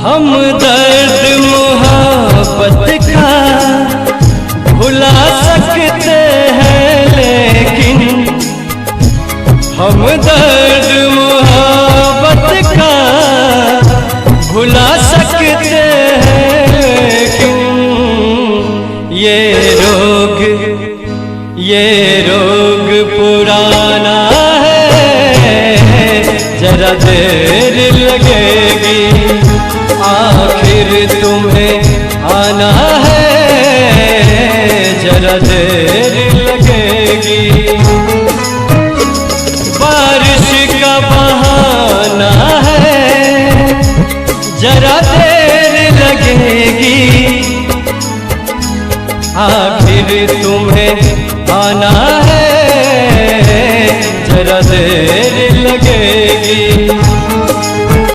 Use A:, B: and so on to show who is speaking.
A: हम दर्द मोहब्बत का भुला सकते हैं, लेकिन हम दर्द मोहब्बत का भुला सकते हैं, लेकिन ये रोग पुराना है, जरा देर लगेगी, आखिर तुम्हें आना है, जरा देर लगेगी। बारिश का बहाना है, जरा देर लगेगी, आखिर तुम्हें आना है, जरा देर